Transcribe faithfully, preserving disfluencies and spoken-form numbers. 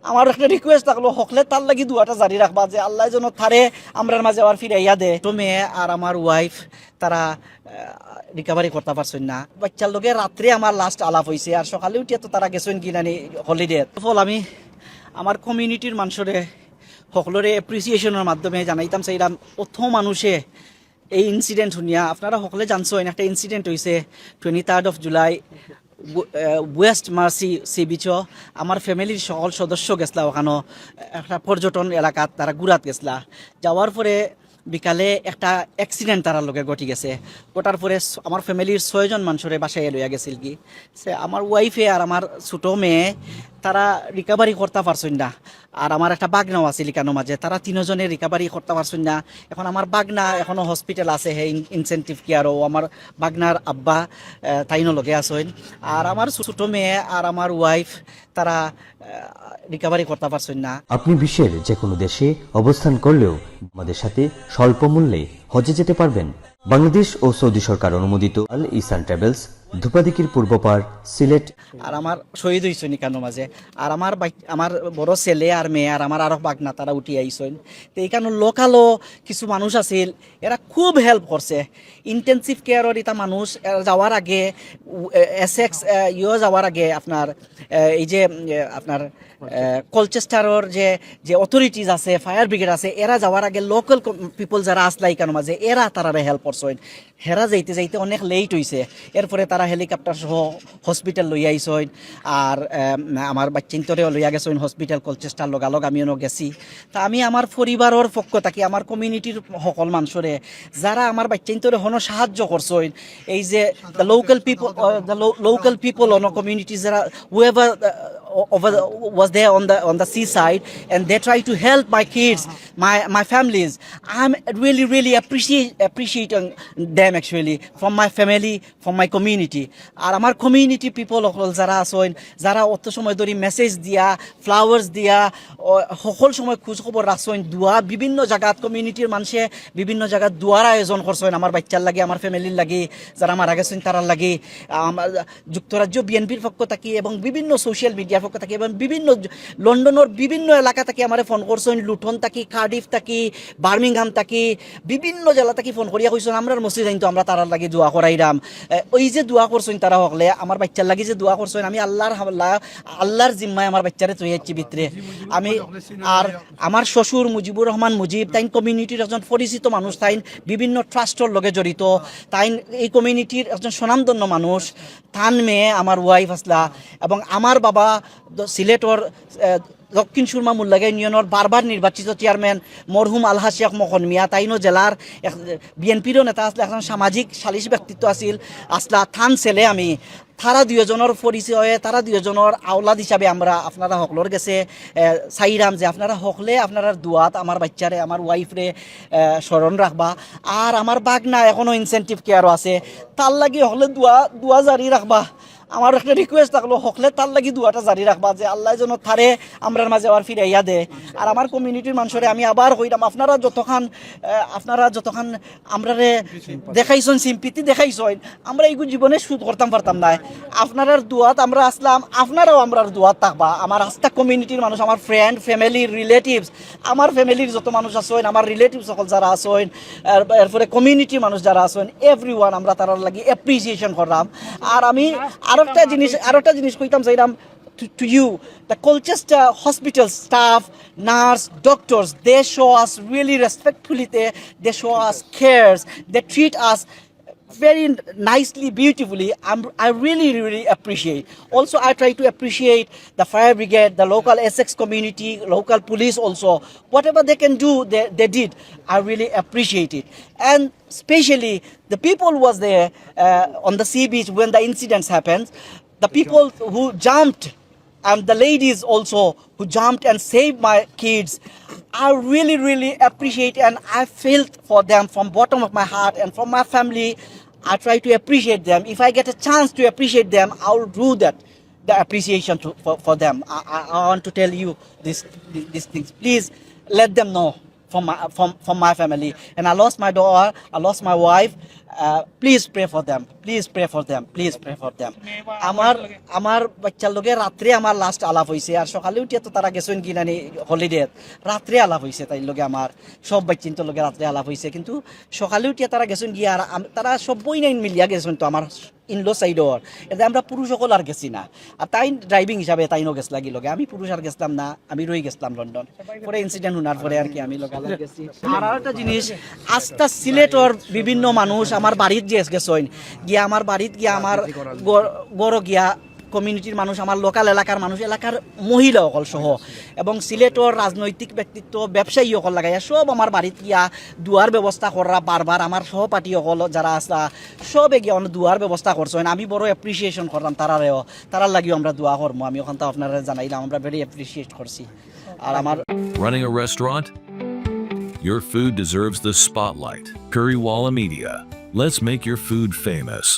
আমার একটা রিকোয়েস্ট থাকলো, হকলে তার লাগি দোয়াটা জারি রাখবা যে আল্লায় যেন তারে আমরার মাঝে আবার ফিরাইয়া দেয়। তো মেয়ে আর আমার ওয়াইফ তারা রিকভারি করতে পারছইন না। বাচ্চার লগে রাত্রে আমার লাস্ট আলাপ হইছে, আর সকালে উঠিয়া তো তারা গেছইন কি নানি হলিডে। ফল আমি আমার কমিউনিটির মানুষরে হকলরে অ্যাপ্রিসিয়েশনের মাধ্যমে জানাইতাম চাইলাম, অত মানুষে এই ইনসিডেন্ট শুনিয়া আপনারা হকলে জানছইন, একটা ইনসিডেন্ট হইছে twenty third of July West Mersea sea বিচও। আমার ফ্যামিলির সকল সদস্য গেছলা ওখানো, একটা পর্যটন এলাকাত তারা ঘুরাত গেছলা। যাওয়ার পরে বিকালে একটা অ্যাক্সিডেন্ট তারার লগে ঘটি গেছে। ঘটার পরে স-, আমার ফ্যামিলির ছয়জন মানুষরে বাসায় লইয়া গেছিল কি, সে আমার ওয়াইফে আর আমার ছোট মেয়ে তারা রিকভারি করতে পারছইন না। আর আমার একটা বাগনাও আছিল ইকানোর মাঝে, তারা তিনজনে রিকভারি করতে পারছইন না। এখন আমার বাগনা এখনো হসপিটাল আছে, হে ইনসেন্টিভ কেয়ারও। আমার বাগনার আব্বা আহ, তাইনও লগে আছইন। আর আমার ছোট মেয়ে আর আমার ওয়াইফ তারা রিকভারি করতে পারছইন না। আপনি বিশ্বের যে কোনো দেশে অবস্থান করলেও আমাদের সাথে স্বল্প মূল্যে হজে যেতে পারবেন। বাংলাদেশ ও সৌদি সরকার অনুমোদিত আল ইসান ট্রাভেলস, ধূপাদিঘির পূর্ব পার, সিলেট। আর আমার শহীদ হইছইন ইকানোর মাঝে। আর আমার বাই-, আমার বড় ছেলে আর মেয়ে আর আমার আরো বাগনা তারা উঠি আইছইন। তো ইকানোর লোকালও কিছু মানুষ আছিল, এরা খুব হেল্প করছে। ইনটেনসিভ কেয়ারর ইতা মানুষ, এরা যাওয়ার আগে, উ-, এ-, এসএক্স, এ, ইয়ো যাওয়ার আগে আপনার, এ, এই যে, এ, আপনার, এ, কলচেস্টারর যে, যে অথরিটিজ আছে, ফায়ার ব্রিগেড আছে, এরা যাওয়ার আগে লোকাল কম-, পিপল যারা আসলা ইকানোর মাঝে, এরা তারারে হেল্প করছইন। হেরা যাইতে যাইতে অনেক লেট হইছে। এরপরে তারা হেলিকপ্টার সহ হসপিটাল লইয়া আইছইন। আর, এম, আমার বাচ্চাইন্তরেও লইয়া গেছইন হসপিটাল কলচেস্টার, লগালগ আমিও ন গেছি। তা আমি আমার পরিবারর পক্ষ থাকি, আমার কমিউনিটির সকল মানুষরে, যারা আমার বাচ্চাইন্তরে হনো সাহায্য করছইন, এই যে the local people, uh, the lo-, local people on a community যারা whoever, uh, over was there on the, on the seaside, and they try to help my kids, my, my families. I'm really, really appreciate, appreciating them actually, from my family, from my community. আর আমার community people অকল যারা আছইন, যারা অত সময় ধরি মেসেজ দিয়া, ফ্লাওয়ার্স দিয়া, ও, সকল সময় খোঁজ খবর রাখছইন, দোয়া বিভিন্ন জায়গাত কমিউনিটির মানুষে বিভিন্ন জায়গাত দোয়ার আয়োজন করছইন আমার বাচ্চার লাগি, আমার ফ্যামিলির লাগি, যারা মারা গেছইন তারার লাগি। আমার যুক্তরাজ্য বিএনপির পক্ষ থাকি এবং বিভিন্ন সোশ্যাল মিডিয়ার পক্ষ থাকি এবং বিভিন্ন জ-, লন্ডনর বিভিন্ন এলাকা থাকি আমারে ফোন করছইন, লুটন থাকি, কার্ডিফ থাকি, বার্মিংহাম থাকি, বিভিন্ন জেলা থাকি ফোন করিয়া কইছইন, "আমরার মসজিদ আইন তো আমরা তারার লাগি দোয়া করাইরাম।" এ, ওই যে দোয়া করছইন তারা হকলে, আমার বাচ্চার লাগি যে দোয়া করছইন, আমি আল্লাহর হাওলা-, আল্লাহর জিম্মায় আমার বাচ্চারে থই আইছি ভিতরে। আমি আর আমার শ্বশুর মুজিবুর রহমান মুজিব, তাইন কমিউনিটির একজন পরিচিত মানুষ, তাইন বিভিন্ন ট্রাস্টর লগে জড়িত, তাইন এই কমিউনিটির একজন স্বনামধন্য মানুষ। তান মেয়ে আমার ওয়াইফ আসলা, এবং আমার বাবা দ-, সিলেটর, আহ, দক্ষিণ সুরমা মুল্লাগা ইউনিয়নর বারবার নির্বাচিত চেয়ারম্যান মরহুম আলহাজ শেখ মখন মিয়া, তাইনও জেলার এক, বিএনপিরও নেতা আসলা, একজন সামাজিক সালিশ ব্যক্তিত্ব আছিল, আসলা। তান ছেলে আমি, তারা দুইজনর পরিচয়ে, তারা দুইজনর আওলাদ হিসাবে আমরা আপনারা হকলর গেছে, আহ, চাইরাম যে আপনারা হকলে আপনারার দোয়াত আমার বাচ্চারে, আমার ওয়াইফরে, আহ, স্মরণ রাখবা। আর আমার বাগনা এখনো ইনসেন্টিভ কেয়ারও আছে, তার লাগি হকলে দোয়া, দোয়া জারি রাখবা। আমার একটা রিকোয়েস্ট থাকলো, হকলে তার লাগি দোয়াটা জারি রাখবা যে আল্লায় যেন তারে আমরার মাঝে আবার ফিরাইয়া দেয়। আর আমার কমিউনিটির মানুষরে আমি আবার কইরাম, আপনারা যতখান, আহ, আপনারা যতখান আমরারে দেখাইছইন, সিম্পিতি দেখাইছইন, আমরা এইগু জীবনে শোধ করতাম পারতাম না। আপনারার দোয়াত আমরা আসলাম, আপনারাও আমরার দোয়াত থাকবা। আমার আস্তা কমিউনিটির মানুষ, আমার ফ্রেন্ড, ফ্যামিলি, রিলেটিভস, আমার ফ্যামিলির যত মানুষ আছইন, আমার রিলেটিভস সকল যারা আছইন, আর এরপরে কমিউনিটির মানুষ যারা আছইন, এভরিওয়ান, আমরা তারার লাগি অ্যাপ্রিসিয়েশন করলাম। আর আমি আরোটা জিনিস, আরোটা জিনিস কইতাম চাইলাম to, to you, the Colchester hospital staff, nurse, doctors, they show us really respectfully, they, they show us cares, they treat us very nicely, beautifully. I'm, I really, really appreciate. Also, I try to appreciate the fire brigade, the local Essex community, local police also. Whatever they can do, they, they did. I really appreciate it. And especially the people who was there, uh, on the sea beach when the incidents happened, the people who jumped and the ladies also who jumped and saved my kids, I really, really appreciate and I feel for them from bottom of my heart and from my family. I try to appreciate them. If I get a chance to appreciate them, I will do that, the appreciation to, for, for them. I, I, I want to tell you this, these things. Please let them know. from my, from, from my family, and I lost my daughter, I lost my wife. Uh, please pray for them, please pray for them, please pray for them. আমার আমার বাচ্চার লগে রাত্রে আমার লাস্ট আলাপ হইছে, আর সকালে উঠিয়া তো তারা গেছইন কি নানি হলিডে, রাত্রে আলাপ হইছে তাইর লগে আমার, সব বাচ্চিন্তর লগে রাত্রে আলাপ হইছে, কিন্তু সকালে উঠিয়া তারা গেছইন গিয়া, আর আম- তারা সব্বই নাইন মিলিয়া গেছইন তো আমার ইনলো সাইডর। এতে আমরা পুরুষ সকল আর গেছি না, আর তাই ড্রাইভিং হিসাবে তাইনও গেছলা কি লগে, আমি পুরুষ আর গেছলাম না, আমি রই গেছলাম লন্ডন। পরে ইনসিডেন্ট হুনার পরে আর কি আমি লগালগ গেছি। আর আরেকটা জিনিস, আস্তা সিলেটর বিভিন্ন মানুষ আমার বাড়িত যে গেছইন, গিয়া আমার বাড়িত গিয়া আমার গর- গরো গিয়া কমিউনিটির মানুষ, আমার লোকাল এলাকার মানুষ, এলাকার মহিলা অকল সহ এবং সিলেটর রাজনৈতিক ব্যক্তিত্ব, ব্যবসায়ী অকল লাগাইয়া সব আমার বাড়িত গিয়া দুয়ার ব্যবস্থা কররা বারবার। আমার সহপাঠী অকল যারা আছলা সবে গিয়া অনো দুয়ার ব্যবস্থা করছইন, আমি বড় অ্যাপ্রিসিয়েশন করলাম তারারেও। তারার লাগিও আমরা দোয়া করমু, আমি ওখান তো আপনারা জানাইলাম, আমরা ভেরি অ্যাপ্রিসিয়েট করছি। আর আমার Running a restaurant? Your food deserves the spotlight. Currywalla Media. Let's make your food famous.